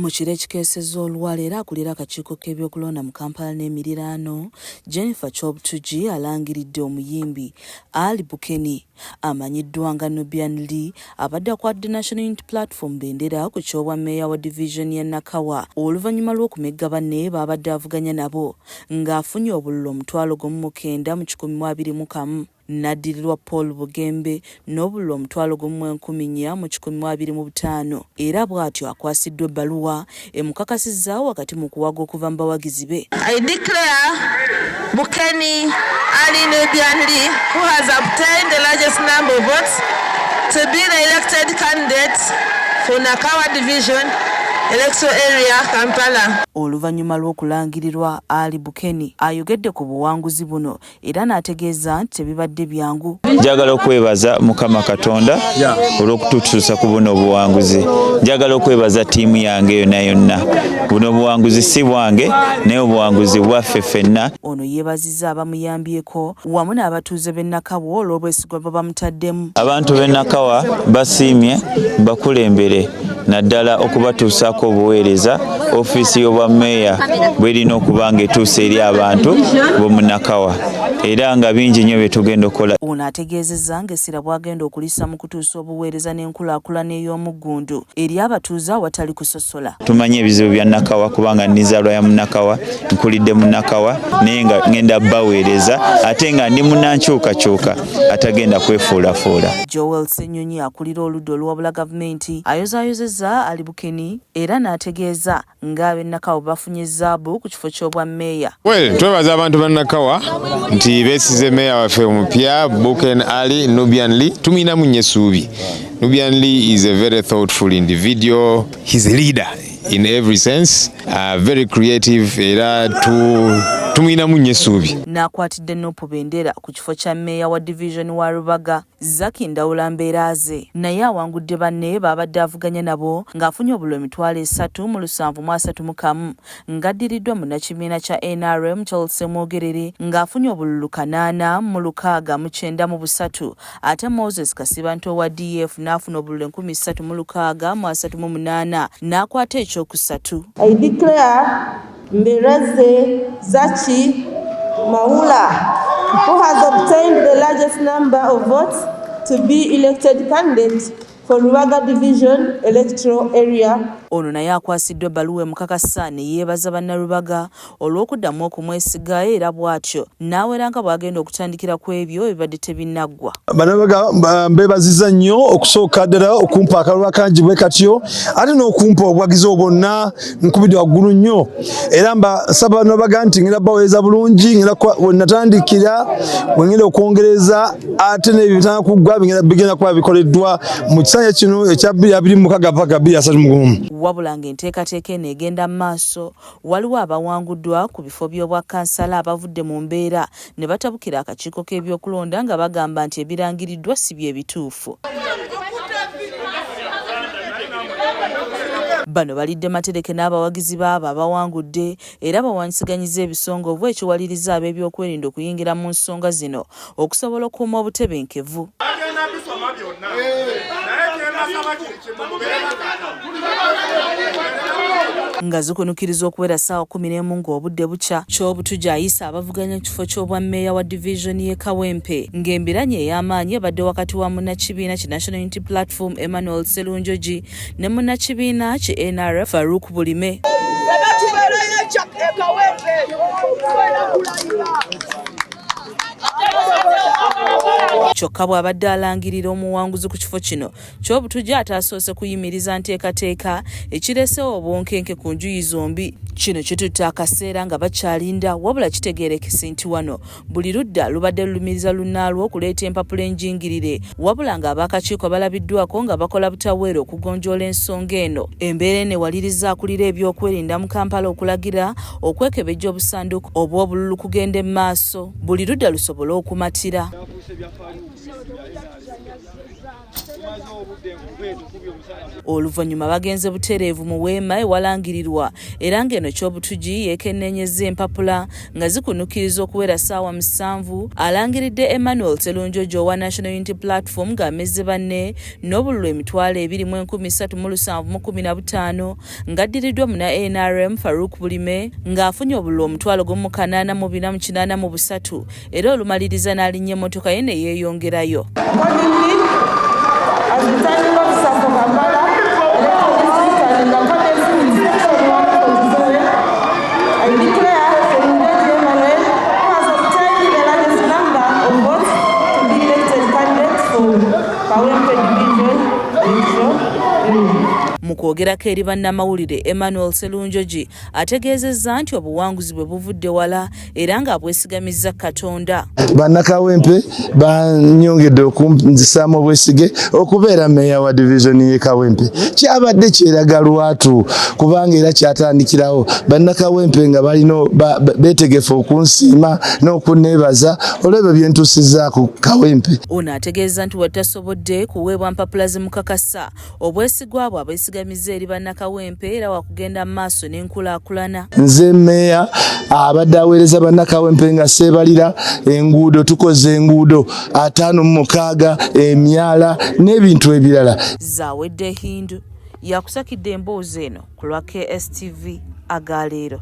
Mu kiro ekikeesezza olwaleero akulira akakiiko k'ebyokulonda mu Kampala n'emiriraano, Jennifer Kyobutugi alangiridde omuyimbi Ali Bukeni amanyiddwa nga Nubian Li abadde akwatidde National Unity Platform bendera ku ky'obwa mmeeya wa divizoni ya Nakawa oluvannyuma lw'okumegga banne b'abadde avuganya nabo ng'afunye obululu 9,121. N'addirirwa Paul Bugembe n'obululu 14,125 era bw'atyo akwasiddwa ebbaluwa emukakasizza wakati mu kuwaga okuva mu bawagizi be. I declare Bukeni Ali Nubian Lee, who has obtained the largest number of votes, to be the elected candidate for Nakawa Division, Electoral Area, Kampala. Oluvannyuma lw'okulangirirwa Ali Bukeni ayogedde ku buwanguzi buno era n'ategeeza nti tebibadde byangu. Njagala okwebaza Mukama Katonda olw'okututuusa ku buno obuwanguzi. Njagala okwebaza ttiimu yange yonna yonna. Buno obuwanguzi si bwange naye obuwanguzi bwaffe ffenna. Ono yeebazizza abamuyambyeko wamu n'abatuuze b'e Nakawa olw'obwesigwa bwe bamutaddemu. Abantu b'e Nakawa basiimye bakulembere naddala okubatuusaako obuweereza ofiisi y'obwa mmeeya bw'erina okuba ng'etuusa eri abantu b'omu Nakawa era nga bingi nnyo bye tugenda okukola. Ono ategeezezza ng'essira bw'agenda okulissa mu kutuusa obuweereza n'enkulaakulana ey'omuggundu eri abatuuze awatali kusosola. Tumanyi ebizibu bya Nakawa kubanga nizaalwa ya Munakawa, nkulidde mu Nakawa naye nga ngenda baweereza ate nga ndi munnankyukakyuka atagenda kwefuulafuula. Joel Ssenyonyi akulira oludda oluwabula gavumenti ayozaayozezza Ali Bukeni era n'ategeeza ng'ab'e Nakawa bwe bafunye zaabu ku kifo ky'obwa mmeeya. Well, twebaza abantu ba Nakawa nti beesize meeya waffe omupya Buken Ali Nubian Lee. Tumuyinamu nnyo essuubi. Nubian Lee is a very thoughtful individual. He's a leader in every sense, very creative era tumuyinamu nnyo essuubi. N'akwatidde Nup bendera ku kifo kya mmeeya wa divizoni wa Rubaga, Zaki Ndawula Mbeeraaze naye awangudde banne b'abadde avuganya nabo ng'afunye obululu 3,731 ng'addiriddwa munnakibiina kya nrm Charles Ssemwogerere ng'afunye obululu 8,693 ate Moses Kasibantu owa DF n'afuna obululu 3,638 n'akwata ekyokusatu. I declare Mberaze Zaki Mawula, who has obtained the largest number of votes, to be elected candidate for Rubaga Division Electoral Area. Ono naye akwasiddwa ebbaluwa emukakasa ne yeebaza Bannalubaga olw'okuddamu okumwesiga era bw'atyo n'awera nga bw'agenda okutandikira ku ebyo ebibadde tebinnaggwa. Bannalubaga mbeebazizza nnyo okusooka ddala okumpa akalulu akangi bwe katyo ate n'okumpa obuwagizi obwo bwonna nkubidde waggulu nnyo era nsaba Bannalubaga nti ngenda baweereza bulungi, ngenda we natandikira we ngenda okwongereza ate n'ebyo bitandika kuggwa bigenda kuba bikoleddwa mu kisanja kino ekya 2026 paka 2031. Wabula ng'enteekateeka eno egenda mu maaso, waliwo abawanguddwa ku bifo by'obwa kkansala abavudde mu mbeera ne batabukira akakiiko k'ebyokulonda nga bagamba nti ebirangiriddwa si bye bituufu. Bano balidde matereke n'abawagizi baabo abawangudde era bawanyisiganyizza ebisongovu ekiwalirizza ab'ebyokwerinda okuyingira mu nsonga zino okusobola okukuuma obutebenkevu. Nga zikunukiriza okuwera ssaawa 11 ng'obudde bukya, Kyobutujju ayise abavuganya ku kifo ky'obwa mmeeya wa divizoni y'e Kawempe ng'embiranye ey'amaanyi ebadde wakati wa munnakibiina ki National Unity Platform Emmanuel Sserunjogi ne munnakibiina ki NRM Farouk Bulime. Kyokka bw'abadde alangirira omuwanguzi ku kifo kino, Kyobutujju ate asoose kuyimiriza nteekateeka ekireesewo obunkenke ku njuyi zombi. Kino kitutte akaseera nga bakyalinda wabula kitegeerekese nti wano buli ludda lubadde lulumiriza lunnaalwo okuleeta empapula enjingirire wabula ng'ab'akakiiko balabiddwako nga bakola butaweera okugonjoola ensonga eno. Embeera eno ewalirizza akulira ebyokwerinda mu Kampala okulagira okwekebejja obusanduuko obw'obululu kugende mu maaso buli ludda lusobole okumatira. Oluvannyuma bagenze butereevu mu weema ewalangirirwa era ng'eno Kyobutugi yeekenneenyezza empapula nga zikunukkiriza okuwera ssaawa 7. Alangiridde Emmanuel Sserunjogi owa National Unity Platform ng'amezze banne n'obululu 23,315, ng'addiriddwa muna NRM Farouk Bulime ng'afunye obululu 1,884 83, era olumaliriza n'alinnya emmotoka ye ne yeeyongerayo. Accordingly, as returning officer for Kampala Electoral District and in accordance with section 147, I declare Sserunjogi Emmanuel, who has obtained the largest number of votes, to be elected candidate for Kawempe Division Electoral Area. Mu kwogerako eri bannamawulire, Emmanuel Sserunjogi ategeezezza nti obuwanguzi bwe buvudde wala era ng'abwesigamizza Katonda. Bannakawempe banyongedde okunzisaamu obwesige okubeera meeya wa divizoni y'e Kawempe. Kyabadde kyeraga lwatu kubanga era kyatandikirawo bannakawempe nga balina beetegefu okunsiima n'okunneebaza olw'ebyo byentuusizzaako Kawempe. Ono ategeeza nti watasobodde kuweebwa mpapula zimukakasa, obwesigwa bwe abwesigamiza eri bannakawempe era wakugenda mu maaso n'enkulaakulana. Nze meeya abadde aweereza bannakawempe nga seebalira enguudo. Tukoze enguudo 56, emyala n'ebintu ebirala. Zawedde Hindu yakusakidde emboozi eno ku lwa KSTV Agaleero.